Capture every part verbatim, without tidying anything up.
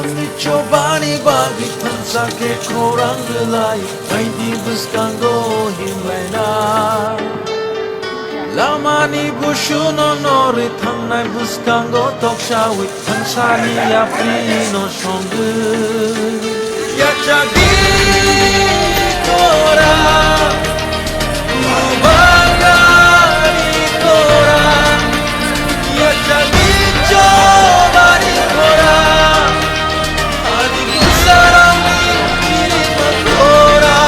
Ani chobani bagwi thansa khe khorang rwlai, baidi bwskango himlaina. Lamani busuno norwi thangnai bwskango toksawi thangsani yaprino songwi. Yachagwi tora, bagari tora, yachagwi chobari tora, ani bwsarangni tora.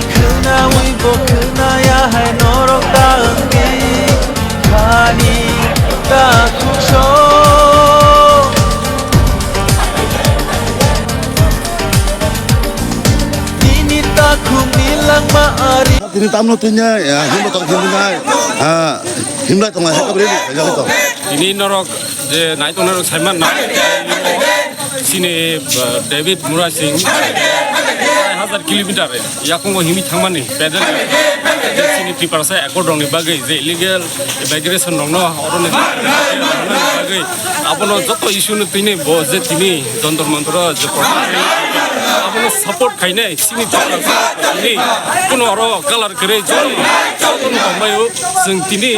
Khwnawi bo khwnaya hai norok ta wngdi. Thani takhuk sok. Nini takhukni langma ari. Tini tamno twinya, ya, himba tong himnai. Ah, himlai tong hai kabri ni, ya to. Tini norok je nai tong norok saiman na. Sini, uh, David Murasing, hai hazar kilometer yakungo himi thangmani pedal. Sini Tiprasa accord rokni bagwi je illegal immigration rokno oroni bagwi abono joto issue no tini bo je tini Jantar Mantar je protest abono support khainai sini Tiprasa tini kuno oro color kwrwi joto joto tongbaio chwng tini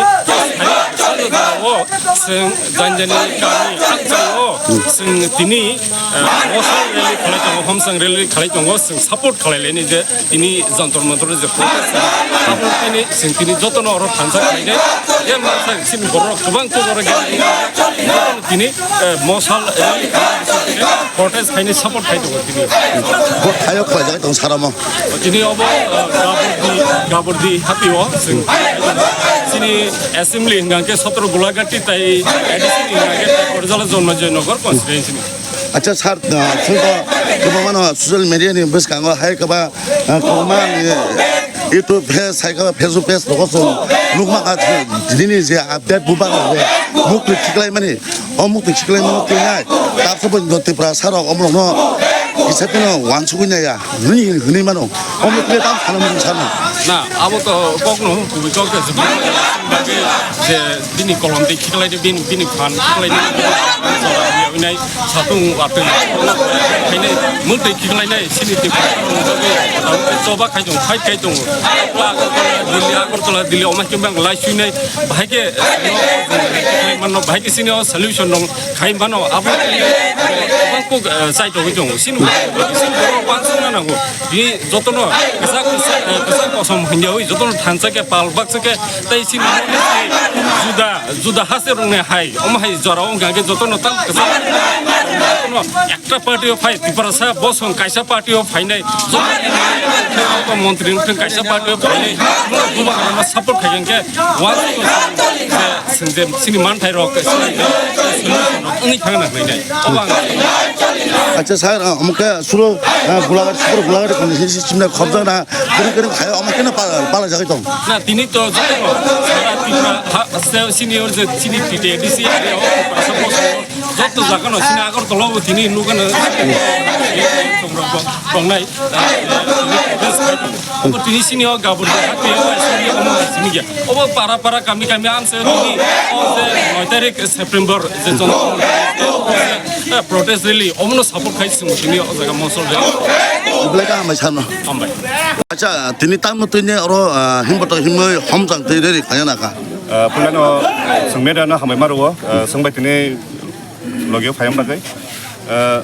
o chwng janjani kami hakchao chwng tini, eh, mosal rally khalai tongo, homsang rally khalai tongo, chwng support khalai laini je tini Jantar Mantar je protest khainai, abo tini chwng tini jotono oro thansa khainai, je masa chini borok kwbang to oro tini, eh, mosal rally khainai, protest khainai support khai tongo tini. Bo thaio khlai jagwi tong saramo. Tini obo, eh, Gabordi, Gabordi hati o, chwng, chini assembly hingka khe sotro Gulagati tai A D C ni hingka khe Korjala Jonmajoy Nagar constituency ni. Acha sir, ah, chwng to kwbangma no social media ni bwskango hai kwbang, ah, kwbangma ni YouTube page, hai kwbang Facebook page rogo chwng nukma kha, nini je update bubagra je muk twi khiklaimani. O mukti khiklai mano twi nai. Tabsa bo no Tiprasa rok omorok no kisa phano wansugwi nai ya. Hwnwi hwnwi mano. Omo twi tam sana mung sana. Na, abo to kok no, kubui kok ke sibui. Bagwi je bini kolom twi khiklai de bini, bini phan khiklai de. Nai satung watwi. Khainai mukti khiklai nai sini Tiprasa rok bagwi. Choba khai tongo, fight khai tongo. Agartala, Delhi, Agartala, Delhi, omo khe bang lai sui nai. Bahai khe, no, mano, bahai khe sini o solution dong khai mano, abo kok, eh, chai togwi tongo. Sini, sini borok wansukna nango. Bini jotono kwchak, kwchak, eh, kwchak kosom hwnjawi jotono thansa khe pal baksa khe tei sini juda, juda haste rokni hai, omo hai jora wngkha khe jotono tam kwchak, jotono ekta party o phai, Tiprasa bosong kaisa party o phainai, jotono montri wngthwng kaisa party o phainai, bubagrano support khai khe, Wa-, se, sini manthai rok, wngwi thangna hwnwi nai. Obo ang. Acha sir, ah, omo khe suro, ah, Gulaghat, suro Gulaghat koni si, si, chimna khobjak na, kiri kiri khai, omo khe na pa-, pala jagwi tong. Na, tini to joto sara Tripura ha, se, senior je, sini T T A D C area o, Tripura sa, joto jaga no, sini Agartala o, tini nugano, tongnai. Obo tini sini o gabur de hati o sini o mo sini ya. Obo para para kami kami ang se tini o je noi tarik September je jon, eh, protest rally omo no support khai sini o jaga mosol de. Belai ka hambai sano. Hambai. Acha tini tamo tini oro, ah, himbo to himoi homjang tei rally khaya na ka. Ah, pulano sengme da na hambai maro, ah, sengbai tini logio phayam bagwi. Ah,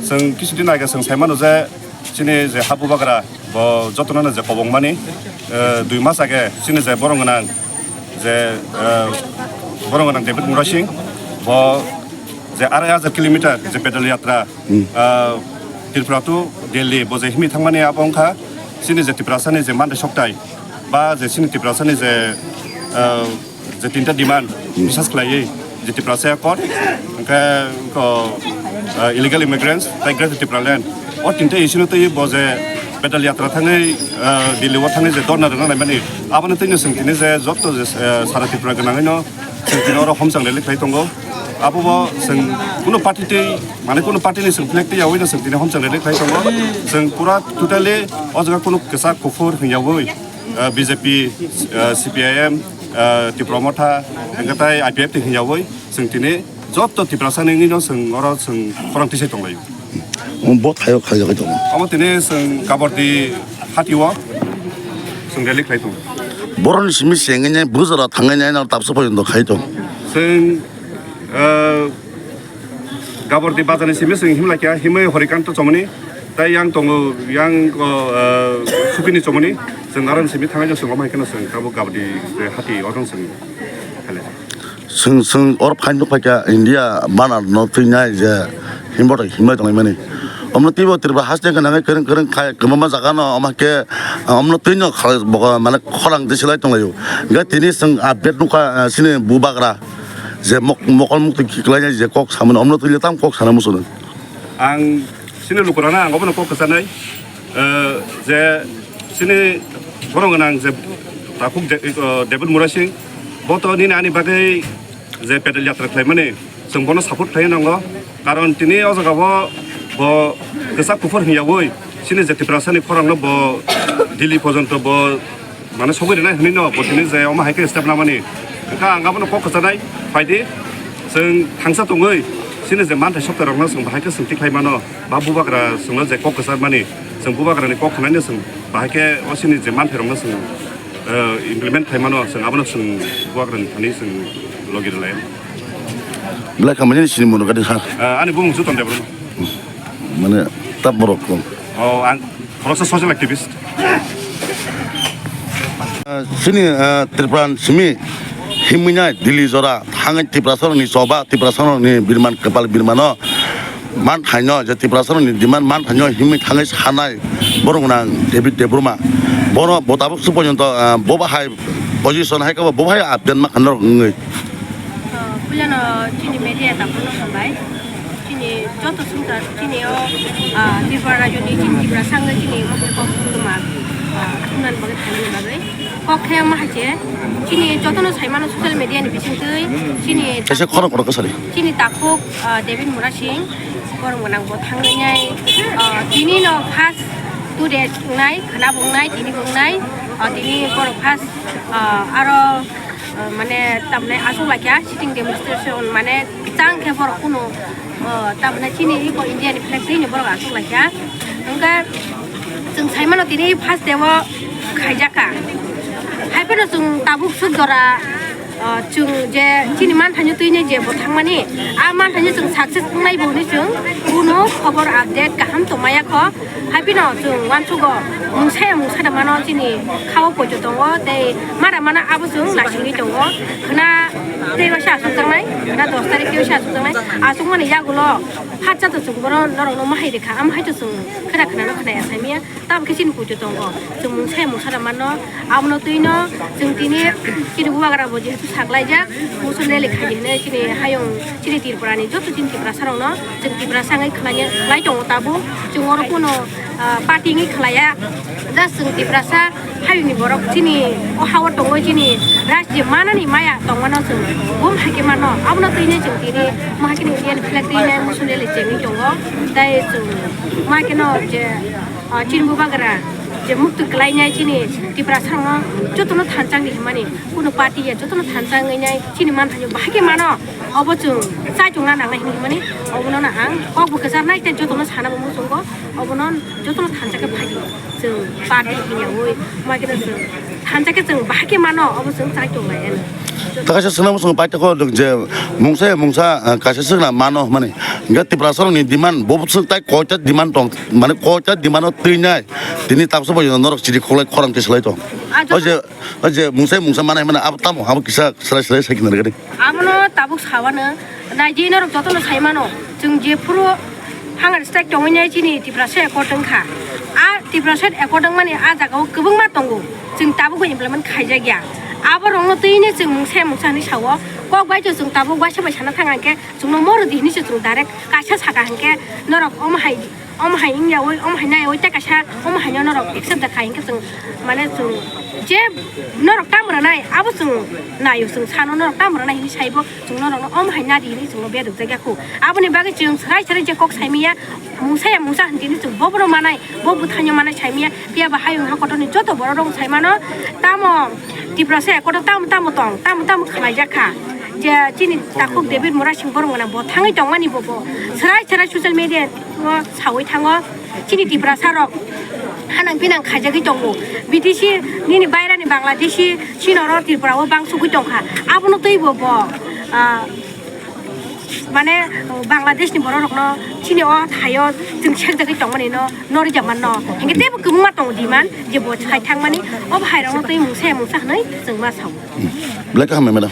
seng kisiti naga seng saimano je chini je habu bagra bo jotono je kobong mani, eh, dui mas age chini je borong gwnang je, eh, borong gwnang David Murasing bo je arai hajar kilometer je pedal yatra, eh, Tripura to Delhi bo je himi thangmani abo wngkha chini je Tiprasani je mande soktai ba je chini Tiprasani je, eh, je tinta demand bisas khlaiwi je Tiprasa Accord, hwnkhe ko, ah, illegal immigrants, tei Greater Tipraland. O tinta issue no twi bo je Pedal yatra thangwi, ah, Delhi o thangwi je dhorna rwna naimani, aboni twino chwng tini je jotto je, ah, sara Tripura gwnangwino chwng tini oro homchang rally khlai tongo. Abobo chwng kunu party twi, mane kunu party ni chwng flag twi yaui no chwng tini homchang rally khlai tongo. Chwng pura totally o jaga kunu kwchak kuphur hwnyaui, ah, B J P, ah, C P I M, ah, Tipra Motha, hwnkhe tai I P F T hwnyaui chwng tini jotto Tiprasa ni wngwi no chwng oro chwng khorang tisai tonglaio. Bo thaio khaijagwi tongo. Omo tini chwng Kabardi hati o chwng rally khlai tongo. Boroni simi chengwi nai bujora thangwi nai no tabsa porjonto khai tongo. Chwng, ah, Gabordi bazar ni simi chwng himlai kha, himwi Horikanto chomoni, tai yang tongo, yang, o, ah, Sukini chomoni, chwng aro ni simi thangnai chwng omo hai kheno chwng tabuk Gabordi, eh, hati o chwng khailai. Chwng, chwng oro phaino nukphai kha India banner no twinai je himbo tong, himlai tonglaimani. Omo twibo Tripura haste gwnangwi kwrwng kwrwng khai kwbangma jaga no omo khe, ah, omo twino khalai, bo, mane khorang tisilai tonglaio. Hwnkhe tini chwng update nukha, ah, chini bubagra. Je mok-, mokol mukti khiklainai je kok samani, omno twi tam kok sana muchungo. Ang chini lukurano ang obono kok kwchanai, eh, je chini borok gwnang je takhuk de-, eh, David Murasing, bo to nini ani bagwi je pedal yatra khlaimani, chwng bono support khlai nango, karon tini o jaga o bo kwchak kuphur hwnyaui chini je Tiprasani khorangno bo Delhi porjonto bo mane sogwi rwnai hwnwi no bo tini je omo hai khe step namani. Hwnkhe ang abono kok kwchanai, phaidi chwng thangsa tongwi chini je manthai sopta rokno chwng bahai khe chwng tikhlai mano, ba bubagra chwngno je kok kwcharmani chwng bubagrani kok khwnaino chwng bahai khe o chini je manthai rokno chwng, eh, implement khlai mano, chwng abono chwng bubagrani thani chwng logi rwlai. Belai khamani sini mono gadi ha. Eh, ani bumung Juton Debbarma. Mane tap borok kong. Oh, ang khoroksa social activist. Ah, chini, ah, Tripura simi himwi nai Delhi jora thangwi Tiprasarokni choba, Tiprasarokni birman, kwpal birmano manthaino je Tiprasarokni demand manthaino himwi thangwi sanai borok gwnang David Debbarma. Bono bo tabuk se porjonto, ah, bo bahai position hai khe bo bahai update ma kha norok wngwi. Ah, puilano chini media tabukno hambai. Chini joto sungkar chini o, ah, Tripura rajyoni chini Tiprasa wngwi chini mokol kok tuma, ah, thumnani bagwi phainani bagwi. Kok khe omo hai se chini jotono sai mano social media ni bisingtwi chini Kaisa khorang kotor kasari. Chini takhuk, ah, David Murasing borok gwnang bo thangwi nai, ah, tini no first two days wngnai, khwna bo wngnai, tini bo wngnai, ah, tini borok first, ah, aro ah, mane tamni aswk laikha sitting demonstration, mane chang khe borok kunu, ah, tamni chini iko India ni flag twi ni borok aswk laikha. Hwnkhe chwng sai mano tini first day o khaijak kha. Hai phano chwng tabuk swk jora, ah, chwng je chini manthaino twi ni je bo thangmani, a manthaino chwng success wngnai bo hwnwi chwng kunu khobor update kaham tongmaya kho. Haibino chwng uansugo mungsa ya mungsa da mano chini khao poito tongo tei mara mana abo chwng naisingwi tongo. Khwna tei waisa asukjaknai, khwna dos tarik tei waisa asukjaknai. Asukmani yagulo phatsa to chwng bono norokno mahai rikha, amo hai to chwng khwna khwna no khwna ya saimanya. Tamo khe chini poito tongo, chwng mungsa ya mungsa da mano. Abono twi no chwng tini chini bubagra bo jehetu saklaijak, muchung rally khai di hinwi chini hayung chini Tripura ni joto chini Tiprasa rok no chwng Tiprasa wngwi khlai, khlai tongo tabuk. Chwng oro kuno, ah, party wngwi khlai ya. Just chwng Tiprasa hayung ni borok chini o ha o tongwi chini rajya manani maya tongmano chwng bum hai khe mano. Abono twi no chwng tini ma hai khe Indian flag twi no muchung rally chengwi tongo. Tai chwng ma hai khe no je ah, chini bubagra je mukti kwlainai chini Tiprasa rokno jotono thansa wngwi himani, kuno party ya jotono thansa wngwi nai chini manthaino bahai khe mano, obo chwng chaichungna nangnai hinwi himani, obono no ang kokbo kwcharnai tei jotono sana bo muchungo, obono jotono thansa khe phai di chwng party hinyaui ma khe no chwng thansa khe chwng bahai khe mano, obo chwng chaichunglai ano. Takaisa swngna muchungo paithago je mungsa mungsa, ah, kaisa swngna mano himani. Hingke Tiprasa rokni demand bo swk tai koita demand tong, mane koita demand o twi nai tini tabsa bai norok chiri kholai khorang khe swlai tong. Ah, o je, o je mungsa mungsa manai mane abo tamo abo kisa swlai swlai sai khe narwgani. Abono tabuk sawano naidi norok jotono sai mano chwng je phuru hunger strike tongwi nai chini Tiprasa accord wngkha. A Tiprasa accord wngmani a jaga o kwbangma tongo. Chwng tabukbo implement khaijakya. Aborokno twino chwng mungsa mungsa hinwi sao. Kok bai to chwng tabuk waisa bai sana thang hwnkhe chwngno moro di hinwi se chwng direct kaisa saka hwnkhe norok omo hai, omo hai wngya oi, omo hai nai oi, tei kaisa omo haino norok accept da khai hwnkhe chwng, mane chwng je norok tamo rwnai abo chwng naio, chwng sano norok tamo rwnai hinwi saibo chwng norokno omo hai nadi hinwi chwngno bedok jakya kho. Aboni bagwi chwng swrai swrai je kok saimaya, mungsa ya mungsa hinwi chwng bobono manai, bo bwthaino manai saimaya, phiya ba hayung hakotorni joto borok rok saimano tamo Tiprasa ya kotor tamo tamo tong, tamo tamo khlaijak kha. Je chini takhuk David Murasing borok gana bo thangwi tongmani bo, bo swrai swrai social media o sawi thango. Chini Tiprasa rok hanang pinang khaijagwi tongo. Bidesi nini bairani Bangladeshi chini oro Tripura o bangsugwi tongkha. Abono twi bo bo, ah, mane Bangladesh ni borok rokno chini o thaio chwng sekjagwi tongmani no, no rijak manno. Hinkhe teibo kwbangma tongo demand je bo sai thangmani, o bahai rokno twi mungsa ya mungsa hwnwi chwng ma sao. Belai kaham, madam.